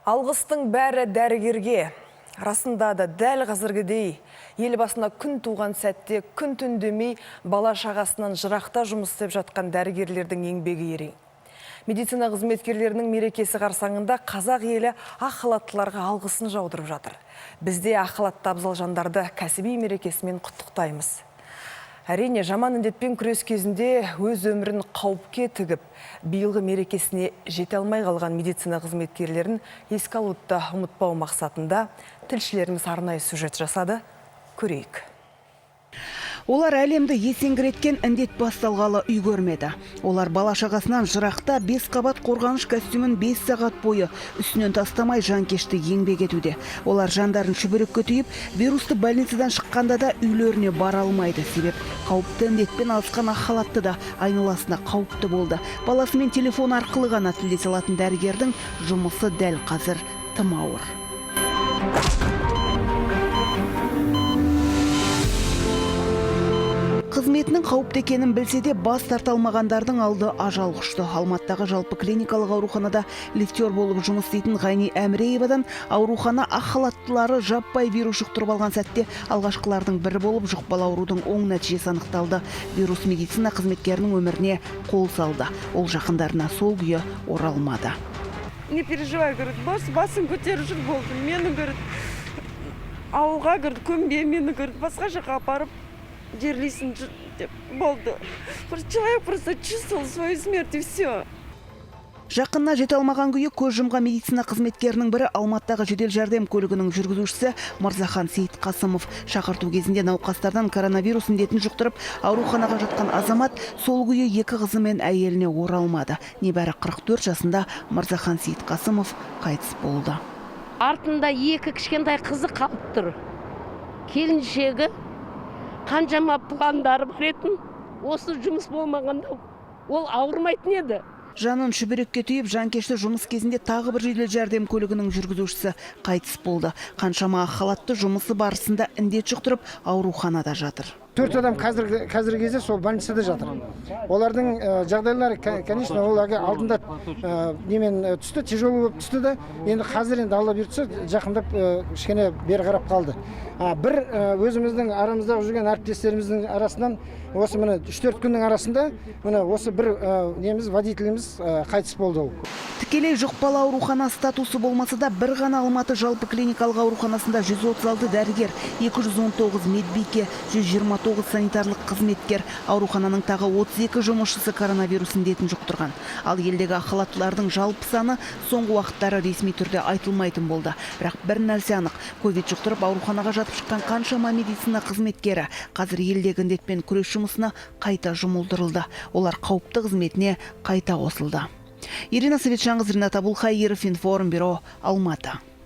Алғыстың бәрі дәрігерге. Расында да дәл қазіргідей ел басына күн туған сәтте күн түн демей бала шағасынан жырақта жұмыс істеп жатқан дәрігерлердің еңбегі ерен. Медицина қызметкерлерінің мерекесі қарсаңында қазақ елі ақ халаттыларға алғысын жаудырып жатыр. Бізде ақ халатты абзал жандарды кәсіби мерекесімен құттықтаймыз. Әрине, жаман індетпен күрес кезінде өз өмірін қауіпке тігіп, биылғы мерекесіне жете алмай қалған медицина қызметкерлерін еске алуды да ұмытпау мақсатында тілшілеріміз арнайы сюжет жасады. Көрейік. Олар әлемді есеңгіреткен індет басталғалы үй көрмеді. Олар бала шағасынан жырақта 5 қабат қорғаныш костюмін 5 сағат бойы үстінен тастамай жанкешті еңбек етуде. Олар жандарын шүберекке түйіп, вирусты больницадан шыққанда да үйлеріне бара алмайды. Себеп қауіпті індетпен алысқан ақ халатты да айналасына қауіпті болды. Баласымен телефон арқылы ғана тілдесе алатын дәрігердің жұмысы дәл қазір тым ауыр. Қызметінің қауіпті екенін білсе де бас тарта алмағандардың алды ажал құшты. Алматыдағы жалпы клиникалық ауруханада лифтер болып жұмыс істейтін Ғайни Әміреевадан аурухана ақ халаттылары жаппай вирус жұқтырып алған сәтте алғашқылардың бірі болып жұқпалы аурудың оң нәтижесі анықталды. Вирус медицина қызметкерінің өміріне қол салды. Ол жақындарына сол күйі оралмады. Не переживай, говорит, басын көтеріп жүр болды. Мені, говорит, ауылға, говорит, көмбе мені, говорит, басқа жаққа апарып жерлейсің деп болды. Человек просто чувствовал свою смерть, и все. Жақынына жете алмаған күйі көз жұмған медицина қызметкерінің бірі Алматыдағы жедел жәрдем көлігінің жүргізушісі Мырзахан Сейітқасымов. Шақырту кезінде науқастардан коронавирус індетін жұқтырып, ауруханаға жатқан азамат сол күйі екі қызы мен әйеліне оралмады. Небәрі 44 жасында Мырзахан Сейітқасымов қайтыс болды. Артында екі кішкентай қызы қалып тұр. Келіншегі қаншама пландары бар етін. Осы жұмыс болмағанда ол ауырмайтын еді. Жанын шүберекке түйіп, жанкешті жұмыс кезінде тағы бір жедел жәрдем көлігінің жүргізушісі қайтыс болды. Қаншама ақ халатты жұмысы барысында індет жұқтырып, ауруханада жатыр. 4 адам қазіргі кезде сол больницада жатыр. Олардың жағдайлары, конечно, ол алдында немен түсті, тяжелый болып түсті да, енді қазір енді Алла бұйыртса жақындап кішкене бері қарап қалды. Бір өзіміздің арамыздағы жүрген әріптестеріміздің арасынан осы міне 3-4 күннің арасында міне осы бір неміз, водителіміз қайтыс болды ол. Тікелей жұқпалы аурухана статусы болмаса да бір ғана Алматы жалпы клиникалық ауруханасында 136 дәрігер, 219 медбике, 129 санитарлық қызметкер, аурухананың тағы 32 жұмысшысы коронавирус індетін жұқтырған. Ал елдегі ақ халаттылардың жалпы саны соңғы уақыттары ресми түрде айтылмайтын болды. Бірақ бір нәрсе анық, ковид жұқтырып ауруханаға жатып шыққан қаншама медицина қызметкері қазір елдегі індетпен күрес жұмысына қайта жұмылдырылды. Олар қауіпті қызметіне қайта қосылды. Ирина Советжанқызы, Ринат Абулхаиров, Информбюро, Алматы.